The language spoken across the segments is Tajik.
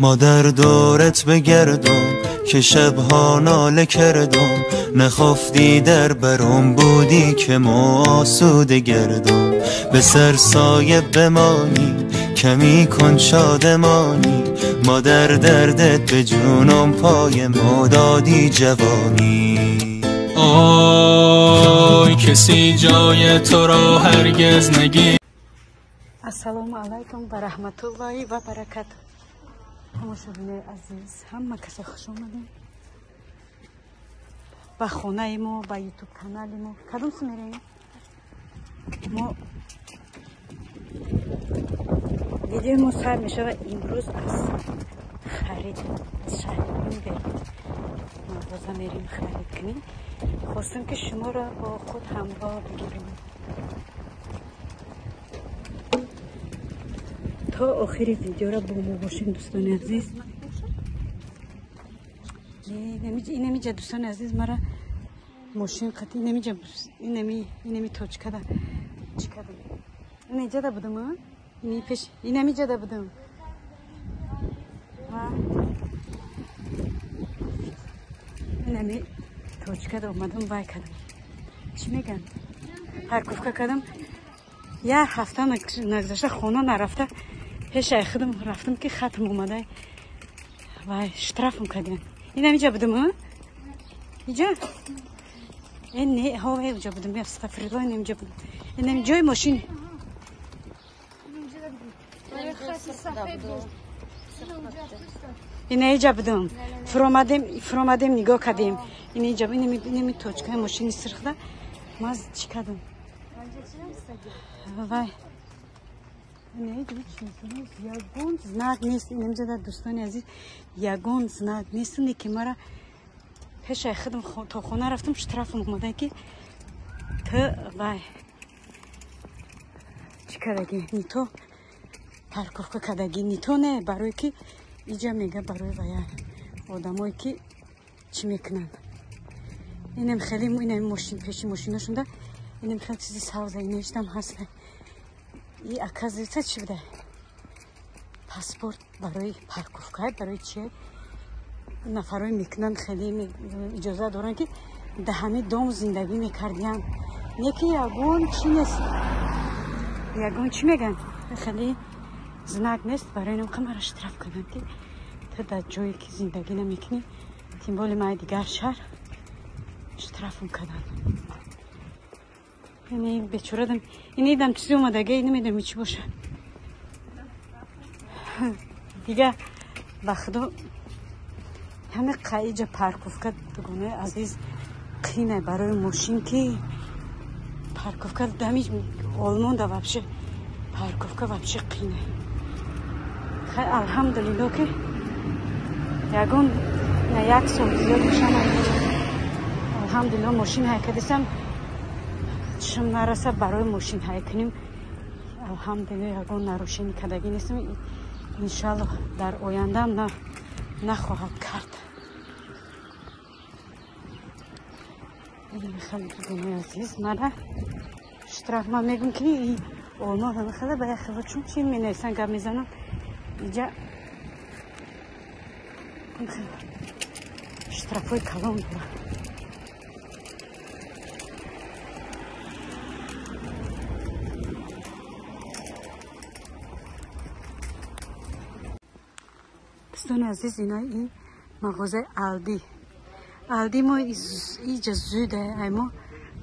مادر دورت بگردم که شبها ناله کردم، نخفتی در برم بودی که ما آسوده گردم. به سر سایه بمانی کمی کن شادمانی، مادر دردت به جونم پای ما دادی جوانی. آی کسی جای تو را هرگز نگی. السلام علیکم و رحمت الله و برکاته. тамошобинои азиз, ҳама каса хуш омадем ба хонаи мо, ба ютуб канали мо. Кадом су мерем? Мо видеои мо сар мешава имрӯз аз харид, аз шаҳри Нюрнберг мағоза мерем харид кунем. Хостем ки шуморо бо худ ҳамроҳ бигирем то охири видеоро бо мо бошем, дӯстони азиз. Инамиҷа дӯстони азиз, мара мошин қати инамиҷа, инами точкада чӣ кардам? Инҷада будам, ини пеш инамиҷада будам. Инами точкада омадам, вай кардам. Чӣ меган? Парковка кардам. Як ҳафта нагзашта хона нарафта пешай худам рафтам ки хатм омада вай штрафм кардем. Инамиҷа будам, иҷа? Э не, ҳо уҷа будам, астағфирулло, инамиҷа будам. Инами ҷои мошин. Инаиҷа будам. Фуромадем, нигоҳ кардем. Инаиҷа, инами точкаи мошини сирхда ман чӣ кардам? Вай ягон знак нест. Инамиҷа, дӯстони азиз, ягон знак нест, ки мара пешай худам то хона рафтам, штрафм омада ки ту вай чӣ кардагӣ, не то парковка кардагӣ, не то не, барое ки иҷа мега барои вая одамое ки чӣ мекунанд. Инам хеле инам мошин пеши мошинашонда инам хеле чизи савза инаиштам ҳаст. И оказывается чӣ буда? Паспорт барои парковка, барои чи нафарое мекунанд, хеле иҷоза доранд ки дар ҳамин дом зиндагӣ мекардиянд. Не ки ягон чӣ нест, ягон чӣ мегӯянд, хеле знак нест. Барои инам мара штраф карданд ки ту дар ҷое ки зиндагӣ намекунӣ, тем более ман дигар шаҳр, штрафм карданд. Ини бечорадам, инидам чизи омадаги, намедонам чӣ боша. Дига ба худо ҳаме қаиҷа парковка, дугонаи азиз, қине барои мошин ки парковка ҳами Олмонда вообще парковка вообще қине. Хай, алҳамдулилло ки ягон на як сол зиёд бошам, алҳамдулилло мошин ҳайкадисам, чишм нараса барои мошин ҳайкунем. Алҳамдулилло ягон нарушение кардагӣ нестам, иншаллоҳ дар ояндаам нахоҳад кард. Хеле дугонаи азиз, мара штраф. Ман мегӯм ки Олмон хеле ба як хеле чун чи менависанд, гап мезанам, иҷа штрафҳои калон дорад. Дӯстони азиз, ина ин мағозаи Алди. Алди мо иҷа зуд ай мо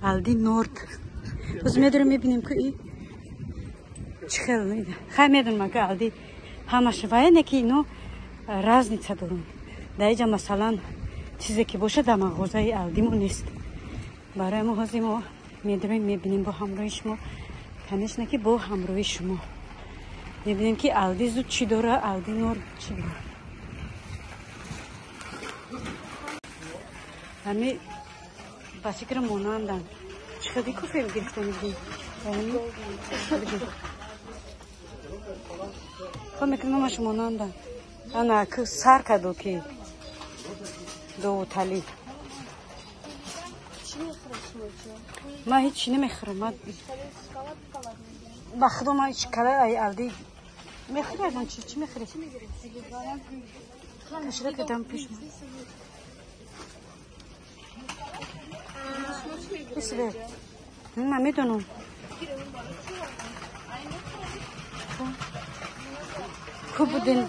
Алди Норд. Боз медорем мебинем ки и чӣ хел. Хай медонам ки Алди ҳамаш вая не ки ино разница дорам. Дар иҷа масалан чизе ки бошад дар мағозаи Алди мо нест. Барои мо ҳозир мо медорем мебинем бо ҳамроҳи шумо, конечно ки бо ҳамроҳи шумо мебинем ки Алди зуд чӣ дора, Алди Норд чӣ дора. Ҳами ба фикр монанданд. Чӣ хеле кофе гирифтани будем? Хо мекунам ҳамаш монанданд. Ана ку сар кардо ки довуталӣ. Ман ҳеҷ чӣ намехӯрам. Ба худо ман ҳеҷ кала ай Алди Мехӯри ягон чи? Чӣ мехӯри? Кашира кадам пеш. Бисбе. Ман медонам. Хуб будин.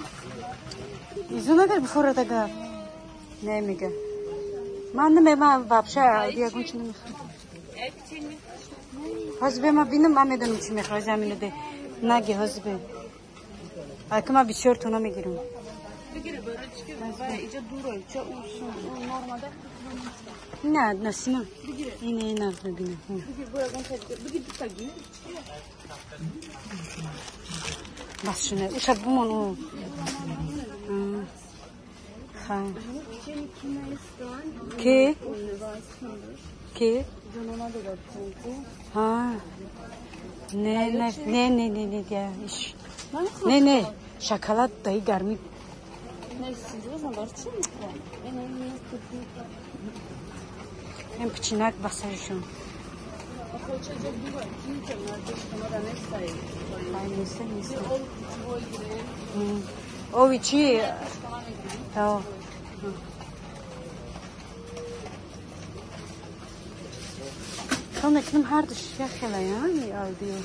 Изу нагар бихӯрад агар. Не мега. Ман намеман вообще ягон чи намехӯрам. Ҳозир бе ман бинам, ман медонам чӣ мехӯрам. Замина де. Наги ҳозир бе. Ака ман бисёр тона мегирам. Не, Насима. Ине, ина бина. Бас шуна. Уша бумон у. Ха. Ки? Ки? Ха. Не, не, не, не, не, не, иш. Не, не, шоколад даи гарми. Ин пичинак басаришон. Ови чи? Хел мекунам ҳардуш як хела албиё.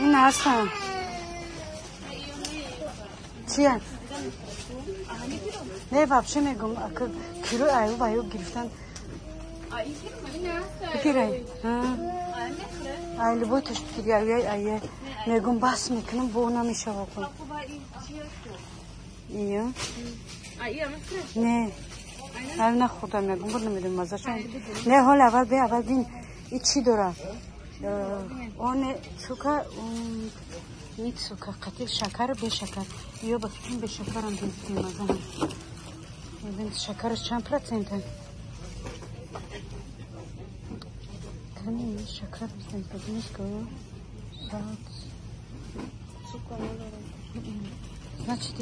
Ин ҳастам. Чия? Не, вообще мегум, киро аю ваю гирифтан. Бигирай. Ай, любой туш бигири, ай, ай, мегум бас мекунам, бо намешава кун. Ия? Не. Ай, нахӯрдам, мегум, буд намедонам маззашон. Не, ҳол аввал бе, аввал бин, и чӣ дора? Оне цука, ни цука, қатил шакар, бе шакар. Ё ба фикрам бе шакарам бемаззам. Бин шакараш чанд процента? Кани шакар бизанем, значит,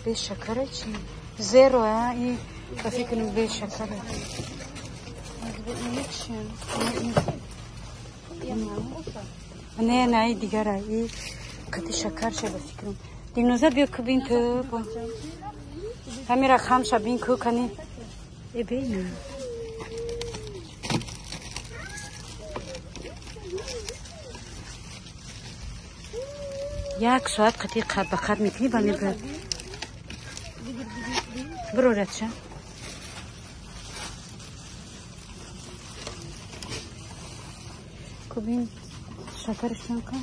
без шакара чи? Зеро, а? И ба фикрам без шакара. Не, не, дигара. И қати шакар ша ба фикрам. Диноза биё ку бин ту. Ҳамира хам ша бин ку кани. Э бин. Як соат қати қаб ба қаб мекунӣ ба мебарад. Бирорад ша. Кубин шакараш чанд ка?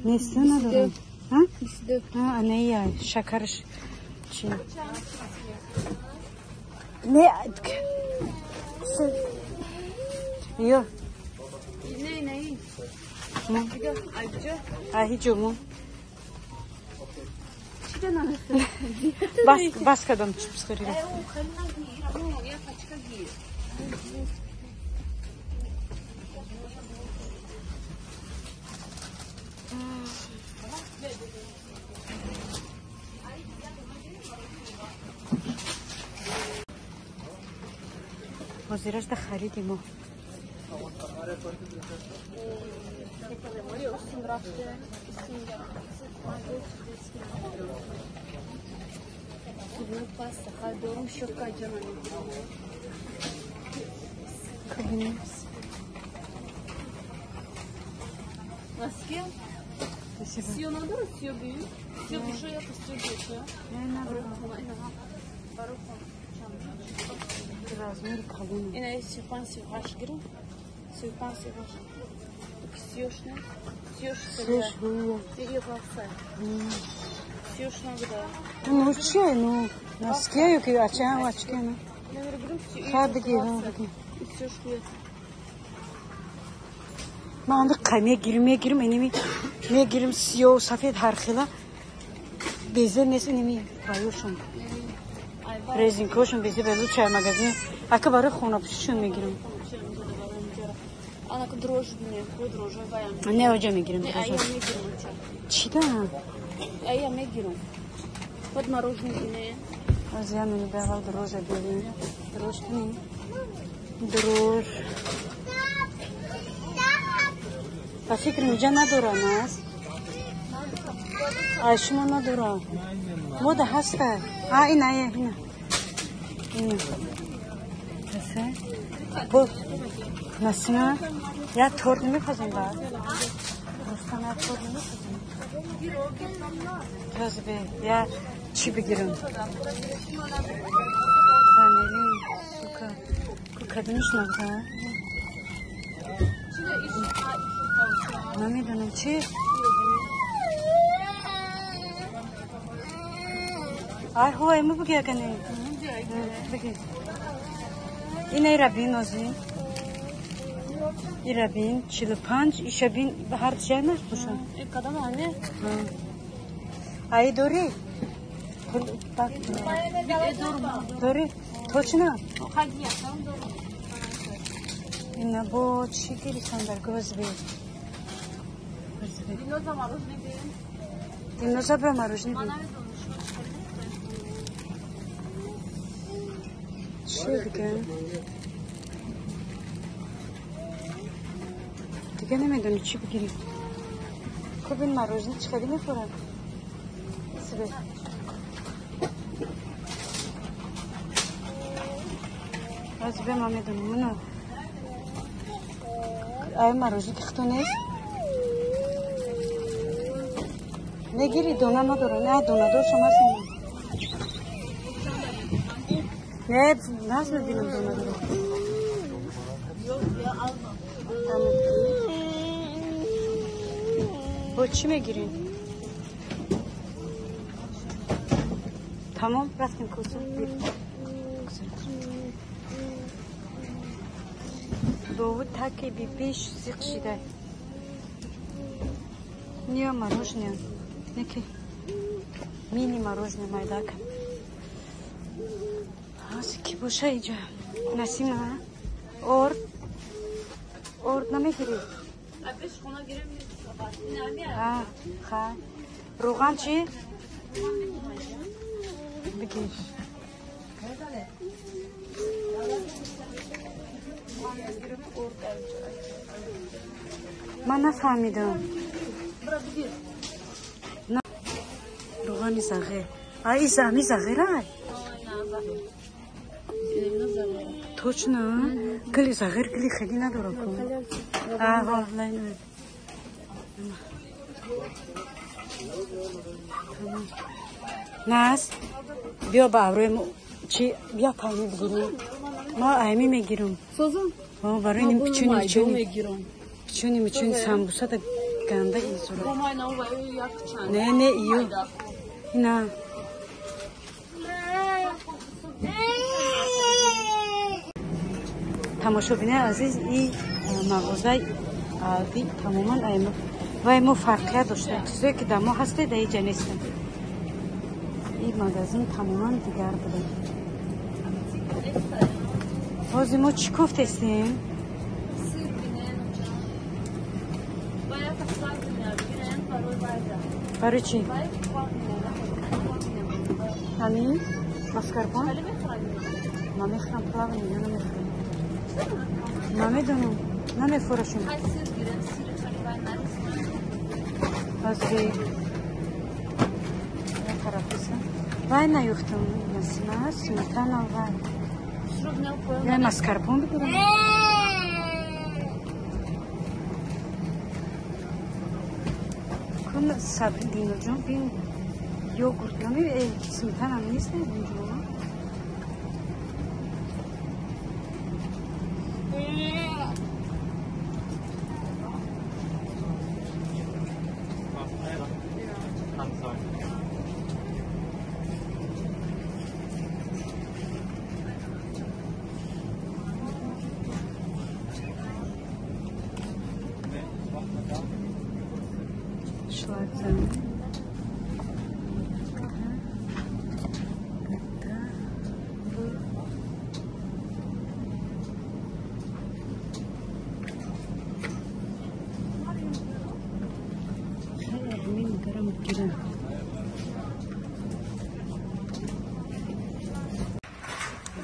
Нест надорам. А? Не, я шакараш чи? Не, ё. Не, не. А ҳиҷо мо. Бас, бас кадам чипс харидам. Ҳозирашда хариди мо. Размер колени. Ина 35 гривен. 35 Ксюшна. Ксюшна. Ну че, ну носки юки, а че, очки, ну. Хадги, хадги. Ман анда мегирим, мегирим, энеми мегирим сиё, сафед ҳар хела. Безе нест энеми баёшон. Резинкошон безе бе лучше магазин. Ака барои хонапӯшишон мегирим. Анака дрожжи не, дрожжи баям. Не, оҷа мегирим. Не, ая мегирим. Чӣ да? Ая мегирим. Вот мороженое не. Аз я минут аввал дрожа биёрем. Дрож кунем. Дрож. Ба фикр инҷа надорам аст. Ай шумо надорам. Мода ҳаста. А ина ина. Ина. Ҳаста? Бо Насима я торт намепазем баъд. Рустам я торт намепазем. Тазбе я чӣ бигирам? Ванилин, сука. Кадимиш набуда? Намедонам чӣ? Ай ҳой мо буги агане. Буги. Ина ирабин ози. Ирабин 45, ишабин ҳар чиз нарх бошад. Кадом ане? Ай дори? Дори? Точно? Ина бо чӣ гирифтам дар гозби? Динозавра мороженое бин. Чӣ дига? Дига намедонӣ чӣ бигирӣ. Хуб ин мороженое чӣ хеле мехӯрад? Сибе. Аз бе ман медонам. Мана ай мороженое ки хто нест? Мегири дона надора. Не, дона доршам ҳаст. Не, наз мебинам дона дора. Бо чӣ мегирем? Тамом, рафтем кӯза. Довуд таки бибиш зиқ шида. Ниё мороженое. Неки мини мороженое майдака. Ҳозир ки боша иҷа. Насима, орд. Орд намегирӣ? Ха. Равған чӣ? Бигир. Ман нафаҳмидам. Равғани зағир. Ай, ами зағир ай? Точно? Гили зағир гили хеле надорад ку. Аҳо, лайн. Нас биё ба аврои мо чӣ бия пайми бигирем. Мо айми мегирам. Созам? О, барои ним пичуни мичуни. Пичуни мичуни самбуса да ганда изура. Не, не, ию. Ина. Тамошобинаи азиз, и мағозаи Алди тамоман аймо вай мо фарқият дошта. Чизое ки дар мо ҳасте, дар иҷа нестем. Ин магазин тамоман дигар буда. Ҳозир мо чӣ кофтестем? Барои чӣ? Ҳамин? Маскарпон? Ман мехӯрам плавни, ё намехӯрам? Намедонам, намефурӯшам. Ҳозир як тарафиса. Вай наёфтам, Насима, сметана вай. Я маскарпон бигирам. Кун сабри Диноҷон бин йогурт нами сметана нест инҷо.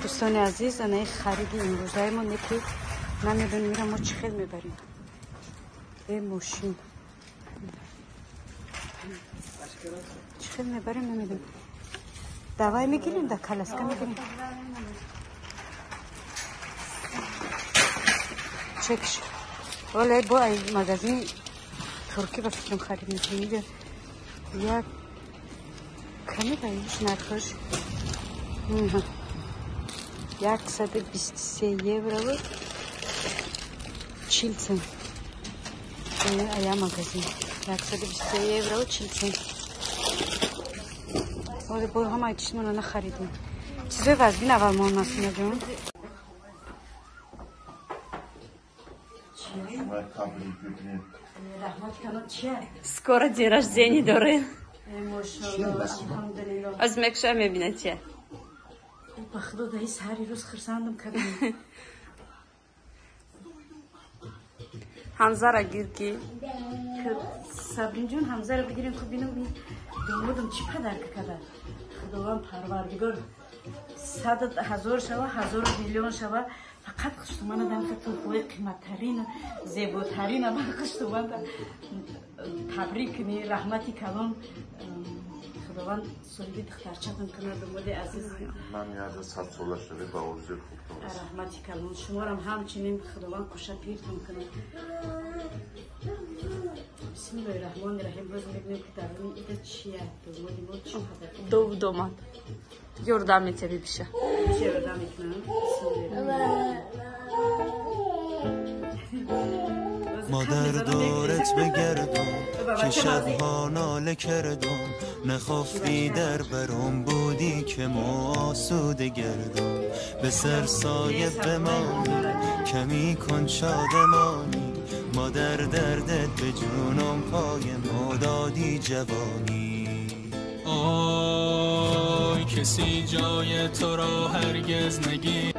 Дӯстони азиз, анаи хариди имрӯзаи мо не ки намедонем ира мо чӣ хел мебарем. Бе мошин. Чӣ хел мебарем намедонем. Давай мегирем, да коляска мегирем. Чекш. Оле бо ай магазин туркӣ ба фикрам харид мекунем. Як каме даиш нархаш 123 евро 40 цент. Ая магазин 123 евро 40 цент. Оле бо ҳамаи чизмона нахаридем. Чизои вазбин аввал мо Насима ҷон. Скоро день рождения дорем. Аз мекша мебинад чия. Ба худо даи сари рӯз хурсандам кардам. Ҳамзара гир ки. Сабринҷон ҳамзара бигирем, хуб бинам домодам чӣ падарка карда. Худованд парвардигор сад ҳазор шава, ҳазору миллион шава, фақат хуштумана дамка туҳфаҳои қиматтарина, зеботарина ба хуштуманда табрик кунӣ, раҳмати калон. Худованд соҳиби духтарчатон кунад, домоди азиз. Ман нияза 100 сола шавӣ ба орзуи хубтон расам. Раҳмати калон. Шуморам ҳамчунин Худованд кӯшапиртон кунад. Бисмиллоҳи раҳмони раҳим. Боз мебинем ки даруни ида чия, домоди мо чӣ қадар Дов домад. Ёрдам метия бибиша. Биша ёрдам мекунам. مادر دورت بگردم که شبها ناله کردم، نخفتی در برم بودی که ما آسوده گردم، به سر سایه بمانی کمی کن شادمانی، مادر دردت به جونم پای ما دادی جوانی. آی کسی جای تو را هرگز نگی.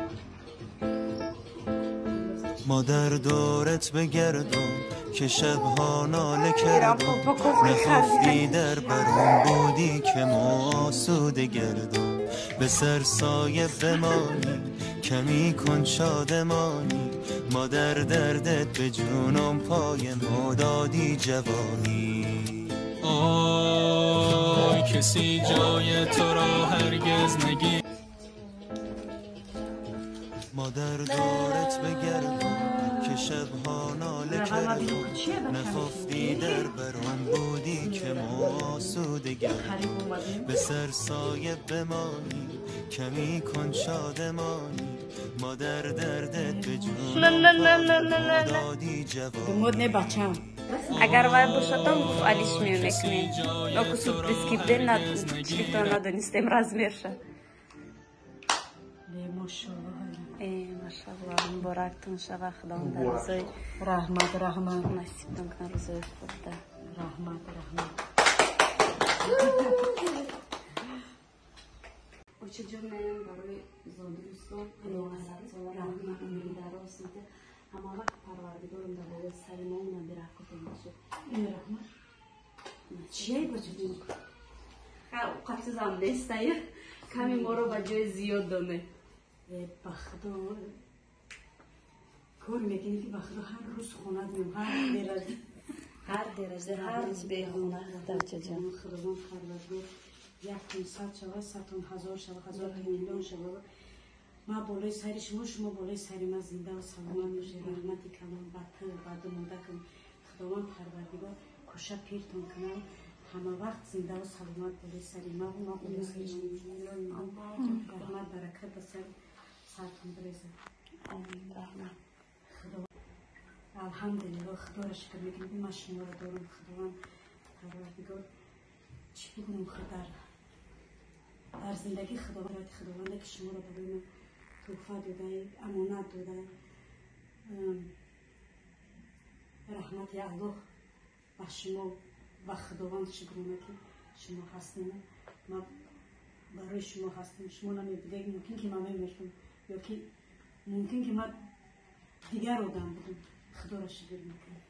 مادر دورت بگردم که شبها ناله کردم، نخفتی در برم بودی که ما آسوده گردم، به سر سایه بمانی کمی کن شادمانی، مادر دردت به جونم پای ما دادی جوانی. آی کسی جای تو را هرگز نگی. مادر دورت بگردم که شبها ناله کردم، نخفتی در برم بودی که ما آسوده گردم، به سر سایه بمانی کمی کن شادمانی، مادر دردت به جونم دادی جوانی. Агар вай бошадам гуфт алиш мекунем. Оку сюрприз ки бидем чито надонистем размерша. Машаллоҳ, муборактон шава, Худованд дар рӯзои раҳмат, раҳмат насибтон кунад, рӯзои хубда. Раҳмат, раҳмат. Очаҷон, меям барои зодрӯзтон сола раҳмат, умри дароз дида, ҳама вақт Парвардигорам дар болои сари мо набиракутон бошад. Раҳмат. Чияй бачаҷон? Қафизам нестаю, ками моро ба ҷои зиёд доне. Ба худо кор мекунӣ ки ба худо ҳар рӯз хона меом, ҳар деражда, ҳар деражда, ҳар рӯз бехона. Дачаҷон, Худованд парвардигор якун сад шава, садтон ҳазор шава, ҳазортон миллион шава. Ма болои сари шумо, шумо болои сари ма зинда ва саломат бошед. Раҳмати калон ба ту, ба думодакам. Худованд парвардигор кӯша пиртон кунад, ҳама вақт зинда ва саломат болои сари ма ва ма болои сари шумо. Раҳмат, баракат ба сартон бирезад. Амин, раҳмат. Алҳамдулиллоҳ, Худоро шукр мекунем ки ман шуморо дорам. Худованд парвардигор чӣ бигӯям, дар зиндагӣ Худованд, Худованде ки шуморо барои ман туҳфа додай, амонат додай. Раҳмати Аллоҳ ба шумо ва Худованд шукрона ки шумо ҳастем. Ман барои шумо ҳастам. Шумо намебудед, мумкин ки ман мемирдам ё ки мумкин ки ман дигар одам будам. Худоро шукр мекунам.